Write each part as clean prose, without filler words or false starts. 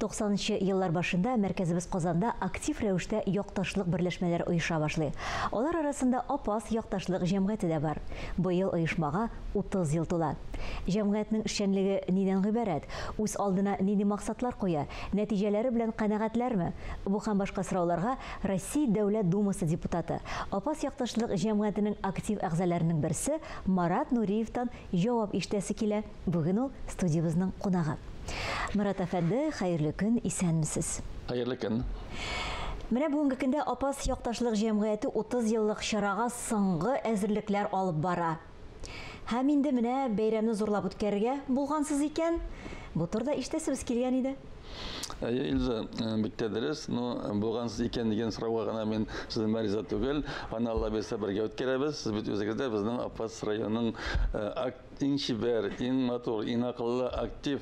90нчы еллар башында мәркәзебез Казанда актив рәвештә якташлык берләшмәләре оеша башлый. Алар арасында Апас якташлык җәмгыяте дә бар. Быел оешмага 30 ел тула. Җәмгыятьнең эшчәнлеге нидән гыйбарәт? Үз алдына нинди максатлар куя? Нәтиҗәләре белән канәгатьләрме? Бу һәм башка сорауларга Россия Дәүләт Думасы депутаты, Апас якташлык җәмгыятенең актив әгъзаларының берсе Марат Нуриевтан җавап ишетәсе килә. Бүген ул студиябезнең кунагы. Марат әфәнде, хәерле көн, исәнмесез. Хәерле көн. Менә бүгенге көндә Апас якташлык җәмгыяте 30 еллык чарага соңгы әзерлекләр алып бара. Һәм инде менә бәйрәмне зурлап үткәрергә булгансыз икән. Бу турыда ишетәсебез килгән иде. Әйе, Илза, бик тә дөрес. Ну, булгансыз икән дигән сорауга гына мин сезнең белән риза түгел. Аны Алла бирсә бергә үткәрәбез. Сез бит үзегез дә безнең Апас районының иң чибәр, иң матур, иң акыллы, актив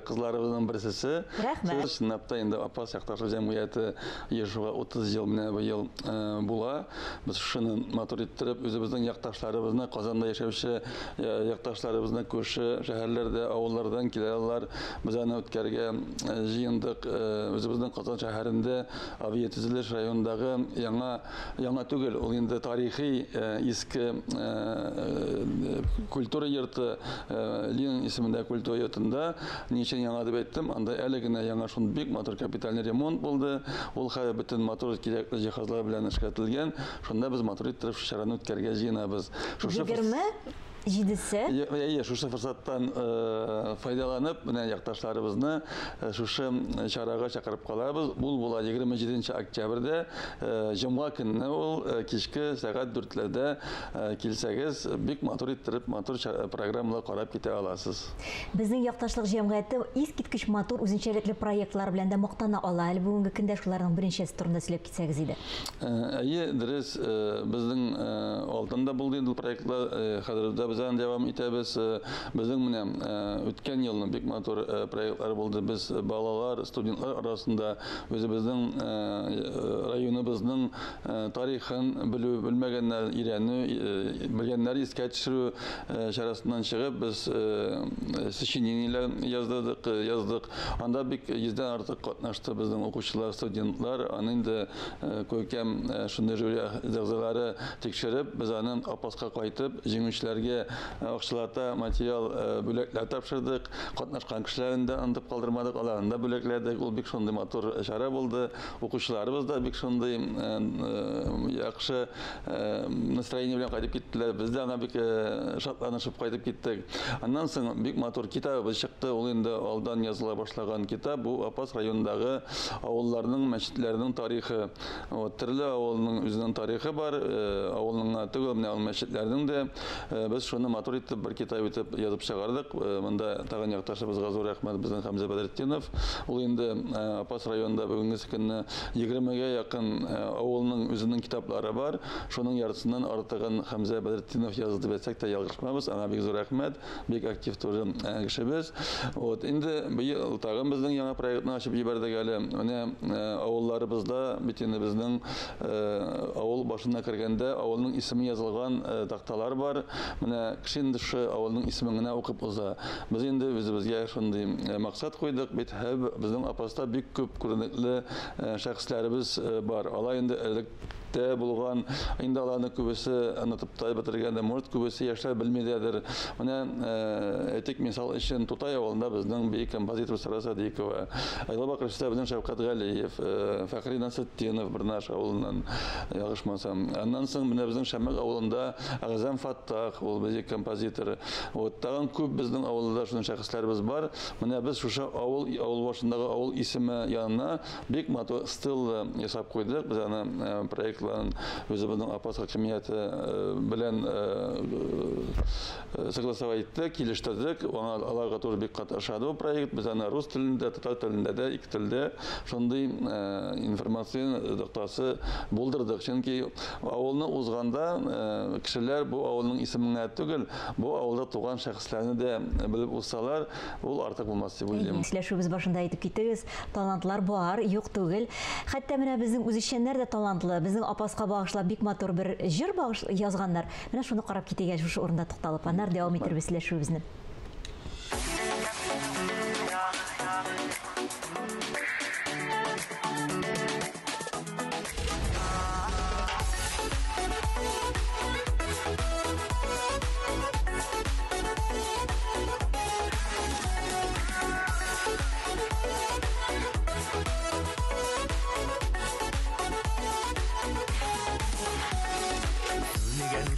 кызларыбызның берсесе. Рәхмәт. Сез чынлап та инде Апас якташлык җәмгыяте оешуга 30 ел менә быел була. Без шуны матур иттереп, үзебезнең якташларыбызны, Казанда яшәүче якташларыбызны күрше шәһәрләрдә, авыллардан килә алар. Без аны үткәрергә җыендык. Үзебезнең Казан шәһәрендә авиатөзелеш районындагы яңа, яңа түгел, ул инде тарихи иске культура йорты, Ленин исемендә культура йортында. Ни өчен яңа дип әйттем, анда әле генә яңа шундый бик матур капитальный ремонт булды. Ул хәзер бөтен матур кирәкле җиһазлар белән эшкәртелгән. Шунда без матур иттереп шул чараны үткәрергә җыенабыз. Шушы 27-се. Әйе, шушы форсаттан файдаланып, менә якташларыбызны шушы чарага чакырып калабыз. Ул була 27 октябрьдә, җомга көнне ул кичке сәгать 4-ләрдә килсәгез, бик матур иттереп, матур программалар карап китә аласыз. Безнең якташлык җәмгыяте искиткеч матур үзенчәлекле проектлар белән дә мактана ала. Әле бүгенге көндә шуларның беренчесе турында сөйләп китсәгез иде. Әйе, дөрес, безнең алтында булды инде проектлар, хәзер дә без аны дәвам итәбез. Безнең менә үткән елны бик матур проектлар булды. Без балалар, студентлар арасында үзебезнең районыбызның тарихын белү, белмәгәннәр өйрәнү, белгәннәр искә төшерү чарасыннан чыгып, без сочинениеләр яздык. Анда бик 100дән артык катнашты безнең укучылар, студентлар. Аны инде күркәм шундый жюри әгъзалары тикшереп, без аны Апаска кайтып, җиңүчеләргә акчалата материал бүләкләр тапшырдык. Катнашкан кешеләрне дә онытып калдырмадык, аларны да бүләкләдек. Ул бик шундый матур чара булды. Укучыларыбыз да бик шундый яхшы настроение белән кайтып киттеләр. Без дә аңа бик шатланышып кайтып киттек. Аннан соң бик матур китабыбыз чыкты. Ул инде алдан языла башлаган китап. Бу Апас районындагы авылларның, мәчетләрнең тарихы. Вот, төрле авылның үзенең тарихы бар, авылның гына түгел, менә ул мәчетләрнең дә. Без шуны матур итеп бер китап итеп язып чыгардык. Монда тагын якташыбызга зур рәхмәт, безнең Хәмзә Бәдретдинов. Ул инде Апас районында бүгенге көнне 20гә якын авылның үзенең китаплары бар. Шуның яртысыннан артыгын Хәмзә Бәдретдинов язды дип әйтсәк тә ялгышмабыз. Аңа бик зур рәхмәт. Бик актив тоже кешебез. Вот, инде быел тагын безнең яңа проектны ачып җибәрдек әле. Менә авылларыбызда бит инде безнең авыл башына кергәндә авылның исеме язылган такталар бар. Менә кеше инде шушы авылның исемен генә укып уза. Без инде үзебезгә шундый максат куйдык. Бит безнең Апаста бик күп күренекле шәхесләребез бар. Алар инде электә булган, инде аларны күбесе онытып та бетергән, может, күбесе яшьләр белмидәдер. Менә әйтик, мисал өчен, Тутай авылында безнең бөек композитор Сара Садикова, Айлабак безнең Шәүкәт Галиев, Фәхри Насретдинов Бирнаш авылыннан, ялгышмасам. Аннан соң менә безнең Шәмәк авылында Әгъзам Фаттах, ул бөек композитор. Вот, тагын күп безнең авылда шундый шәхесләребез бар. Менә без шушы авыл башындагы авыл исеме янына бик матур стела ясап куйдык. Без аны проектларын үзебезнең Апас хакимияте белән согласовать иттек, килештердек. Аңа аларга тоже бик каты ошады бу проект. Без аны рус телендә, татар телендә дә, ике телдә шундый информация тактасы булдырдык. Чөнки авылны узганда кешеләр бу авылның исемен генә түгел, бу авылда туган шәхесләрне дә белеп узсалар, ул артык булмас дип уйлыйм. Сөйләшүебез башында әйтеп киттегез, талантлар бар, юк түгел. Хәтта менә безнең үзешчәннәр дә талантлы. Безнең Апаска багышлап бик матур бер җыр язганнар. Менә шуны карап китик әле, шушы урында тукталып, аннары дәвам итәрбез сөйләшүебезне.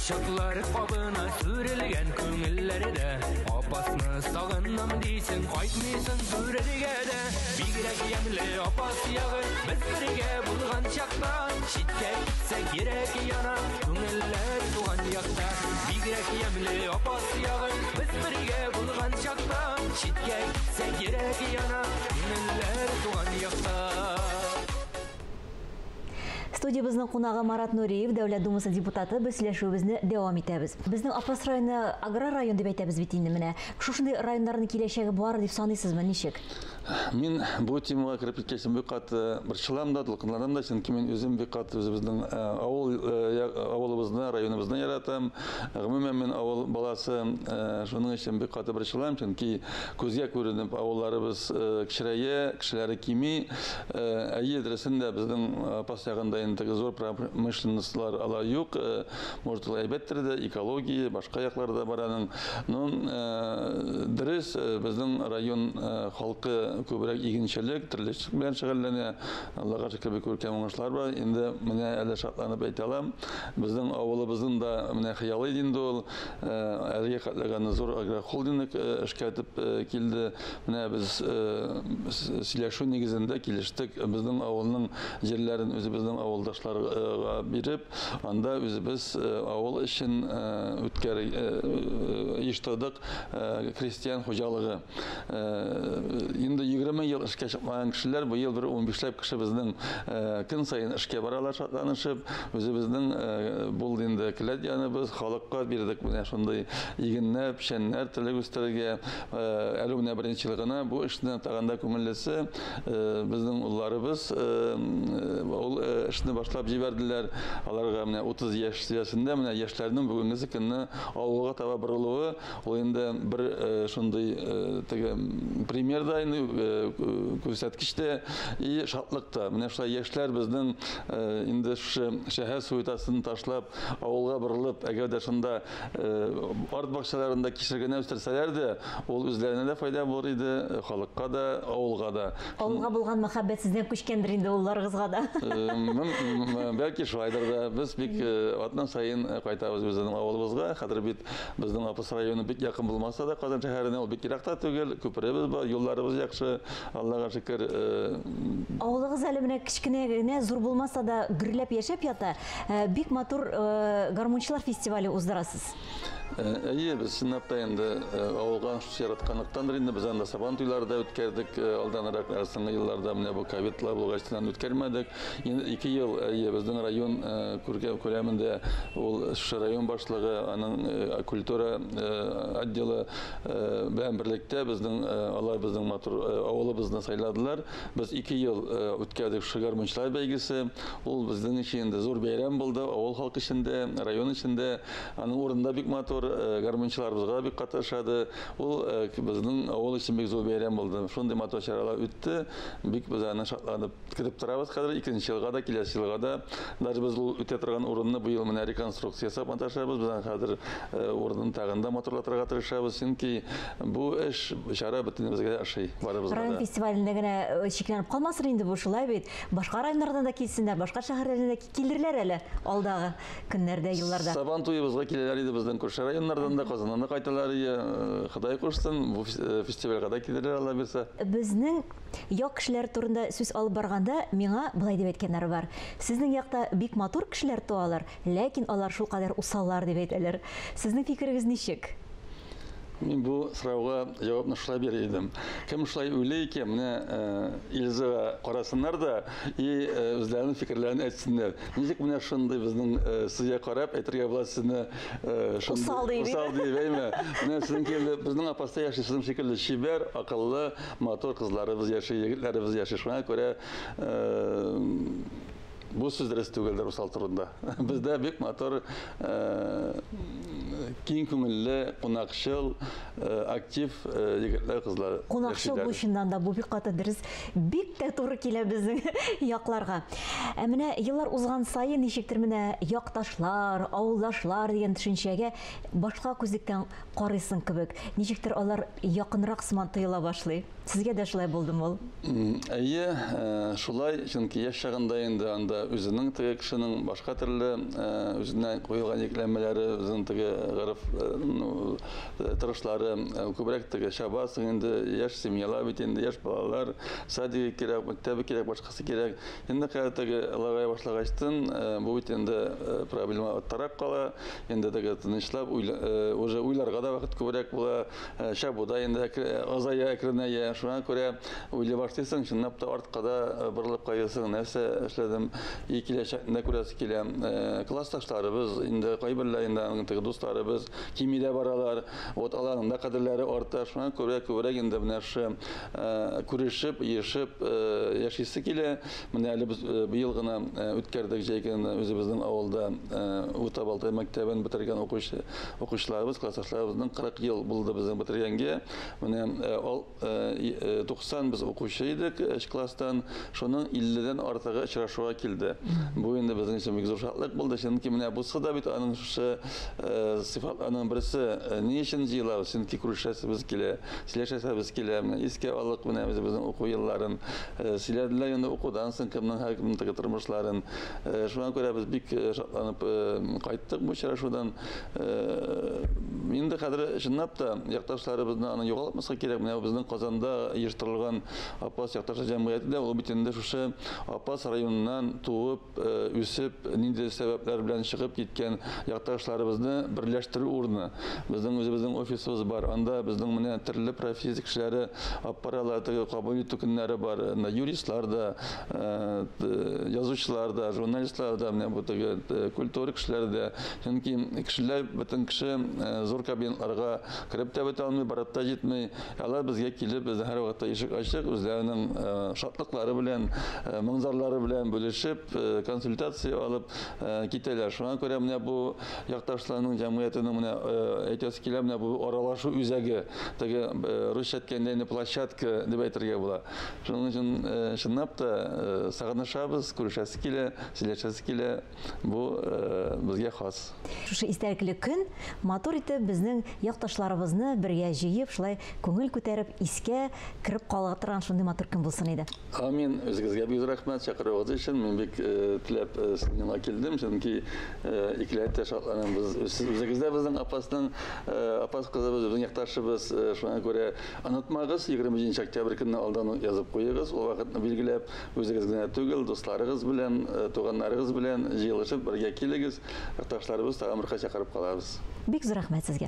Чаклар кабына сүрелгән күңелләрдә. Апасны сагынам дисең, кайтмыйсың күрергә дә. Бигрәк ямьле Апас ягы, без бергә булган чакта. Читкә китсәк йөрәк яна, күңелләр туган якта. Бигрәк ямьле Апас ягы, без бергә булган чакта. Читкә китсәк йөрәк яна, күңелләр туган якта. Студиябезнең кунагы Марат Нуриев, Дәүләт Думасы депутаты, без сөйләшүебезне дәвам итәбез. Безнең Апас районы аграр район дип әйтәбез бит инде менә. Шушындый районнарның киләчәге бар дип саныйсызмы, ничек? Мин бу темага кереп киткәч бик каты борчылам да, дулкынланам да, чөнки мин үзем бик каты үзебезнең авыл авылыбызны, районыбызны яратам. Гомумән мин авыл баласы, шуның өчен бик каты борчылам, чөнки күзгә күренеп авылларыбыз кечерәя, кешеләре кими. Әйе, дөресен дә безнең Апас ягында инде зур промышленностьлар алар юк. Может, ул әйбәттер дә, экология, башка якларда бар аның. Но дөрес, безнең район халкы күбрәк игенчелек, терлекчелек белән шөгыльләнә. Аллага шөкер, бик күркәм уңышлар бар. Инде менә әле шатланып әйтә алам, безнең авылыбызның да менә хыялы иде инде ул. Әлегә хәтле зур агрохолдинг эшкә итеп килде. Менә без сөйләшү нигезендә килештек. Безнең авылның җирләрен үзебезнең авылдашларга биреп, анда үзебез авыл өчен үткәр оештырдык крестьян хуҗалыгы. Инде 20 ел эшкә чыкмаган кешеләр быел бер 15ләп кеше безнең көн саен эшкә баралар шатланышып. Үзебезнең булды инде келәт яныбыз, халыкка бирдек менә шундый игеннәр, печәннәр терлек үстерергә. Әле менә беренче ел гына бу эшне тагын да күңеллесе безнең улларыбыз ул эшне башлап җибәрделәр. Аларга менә 30 яшь тирәсендә менә яшьләрнең бүгенге көнне авылга таба борылуы ул инде бер шундый теге пример да инде, күрсәткеч тә и шатлык та. Менә шулай яшьләр безнең инде шушы шәһәр суетасын ташлап авылга борылып, әгәр дә шунда арт бакчаларында кишер генә үстерсәләр дә, ул үзләренә дә файда булыр иде, халыкка да, авылга да. Авылга булган мәхәббәт сездән күчкәндер инде улларыгызга да. Бәлки шулайдыр да. Без бик атна саен кайтабыз безнең авылыбызга. Хәзер бит безнең Апас районы бик якын булмаса да, Казан шәһәренә ул бик еракта түгел. Күперебез бар, юлларыбыз яхшы, Аллага шөкер. Авылыгыз әле менә кечкенә генә, зур булмаса да, гөрләп яшәп ята. Бик матур гармунчылар фестивале уздырасыз. Әйе, без чынлап та инде авылга яратканлыктандыр инде без анда Сабан туйлары да үткәрдек. Алданрак соңгы елларда менә бу ковидлар булгачтан үткәрмәдек. Инде 2 ел әйе, безнең район күркәм күләмендә ул шушы район башлыгы, аның культура отделы белән берлектә безнең алар безнең матур авылыбызны сайладылар. Без 2 ел үткәрдек шушы гармунчылар бәйгесе. Ул безнең өчен инде зур бәйрәм булды, авыл халкы өчен дә, район өчен дә. Аның урында бик матур, гармунчыларыбызга бик каты ошады. Ул безнең авыл өчен бик зур бәйрәм булды. Шундый матур чаралар үтте. Бик без аны шатланып көтеп торабыз хәзер. Икенче елга да, киләсе елга да. Даже без ул үтә торган урынны быел менә реконструкция ясап маташабыз. Без аны хәзер урынын тагын да матурлатырга тырышабыз. Чөнки бу эш чара бөтенебезгә дә ошый, барыбызга да. Район фестивалендә генә чикләнеп калмасын инде бу, шулай бит. Башка районнардан да килсеннәр, башка шәһәрләрдән дә килерләр әле алдагы көннәрдә, елларда. Сабан туебызга киләләр иде безнең күрше районнардан да, Казаннан да кайталар иде. Ходай кушсын, бу фестивальгә дә килерләр, Алла бирсә. Безнең як кешеләре турында сүз алып барганда миңа былай дип әйткәннәре бар. Сезнең якта бик матур кешеләр туалар, ләкин алар шулкадәр усаллар дип әйтәләр. Сезнең фикерегез ничек? Мин бу сорауга җавапны шулай бирер идем. Кем шулай уйлый икән, менә Илзага карасыннар да и үзләренең фикерләрен әйтсеннәр. Ничек менә шундый безнең сезгә карап әйтергә була сезне шундый усал дип, усал дип, әйме? Менә сезнең килде, безнең Апаста яши сезнең шикелле чибәр, акыллы, матур кызларыбыз яши, егетләребез яши. Шуңа күрә бу сүз дөрес түгелдер усал турында. Бездә бик матур, киң күңелле, кунакчыл, актив егетләр, кызлар. Кунакчыл бу чыннан да, бу бик каты дөрес, бик тә туры килә безнең якларга. Ә менә еллар узган саен ничектер менә якташлар, авылдашлар дигән төшенчәгә башка күзлектән карыйсың кебек. Ничектер алар якынрак сыман тоела башлый. Сезгә дә шулай булдымы ул? Әйе, шулай, чөнки яшь чагында инде анда Үзенең теге кешенең башка төрле үзенә куелган йөкләмәләре, үзенең теге гореф, ну, тырышлары күбрәк теге чабасың инде, яшь семьялар бит инде, яшь балалар, садигы кирәк, мәктәбе кирәк, башкасы кирәк. Инде хәзер теге олыгая башлагачтын, бу бит инде проблема арттарак кала, инде теге тынычлап уже уйларга да вакыт күбрәк була, чабу да инде азая, әкренәя. Шуңа күрә уйлый башлыйсың, чынлап та артка да борылып карыйсың, нәрсә эшләдем, и киләчәкне дә күрәсе килә. Классташларыбыз инде кайберләре инде аның теге дусларыбыз кими дә баралар. Вот аларның да кадерләре арта. Шуңа күрә күбрәк инде менә шушы күрешеп, йөрешеп яшисе килә. Менә әле без быел гына үткәрдек җәй көне үзебезнең авылда Урта Балтай мәктәбен бетергән укучы укучыларыбыз, классташларыбызның 40 ел булды безнең бетергәнгә. Менә 90 без укучы идек өч класстан, шуның 50-дән артыгы очрашуга килде. Бу инде безнең өчен бик зур шатлык булды, чөнки менә бусы да бит аның шушы сыйфатларының берсе. Ни өчен җыелабыз? Чөнки күрешәсебез килә, сөйләшәсебез килә. Менә искә алдык менә үзебезнең уку елларын. Сөйләделәр инде укудан соң кемнең һәркемнең теге тормышларын. Шуңа күрә без бик шатланып кайттык бу очрашудан. Инде хәзер чынлап та якташларыбызны аны югалтмаска кирәк. Менә безнең Казанда оештырылган Апас якташлар җәмгыяте дә ул бит инде шушы Апас районыннан туып, үсеп, нинди сәбәпләр белән чыгып киткән якташларыбызны берләштерү урыны. Безнең үзебезнең офисыбыз бар. Анда безнең менә төрле профессия кешеләре алып баралар, теге кабул итү көннәре бар. Анда юристлар да, язучылар да, журналистлар да, менә бу теге культура кешеләре дә. Чөнки кешеләр, бөтен кеше зур кабинетларга кереп тә бетә алмый, барып та җитми. Алар безгә килеп, безнең һәрвакытта ишек ачык, үзләренең шатлыклары белән, моң-зарлары белән бүлешеп, консультация алып китәләр. Шуңа күрә менә бу якташларның җәмгыятенең менә әйтәсе килә, менә бу аралашу үзәге, теге русча әйткәндә инде площадка дип әйтергә була. Шуның өчен чынлап та сагынышабыз, күрешәсе килә, сөйләшәсе килә. Бу безгә хас. Шушы истәлекле көн матур итеп безнең якташларыбызны бергә җыеп, шулай күңел күтәреп, искә кереп кала торган шундый матур көн булсын иде. Амин. Үзегезгә бик зур рәхмәт чакыруыгыз өчен. Мин бик теләп сезнең янга килдем, чөнки икеләтә шатланам. Без сез үзегез дә безнең Апасның Апас кызыбыз, безнең якташыбыз. Шуңа күрә онытмагыз, 27 октябрь көнне алдан ук язып куегыз. Ул вакытны билгеләп, үзегез генә түгел, дусларыгыз белән, туганнарыгыз белән җыелышып бергә килегез. Якташларыбыз тагын бер кат чакырып калабыз. Бик зур рәхмәт сезгә.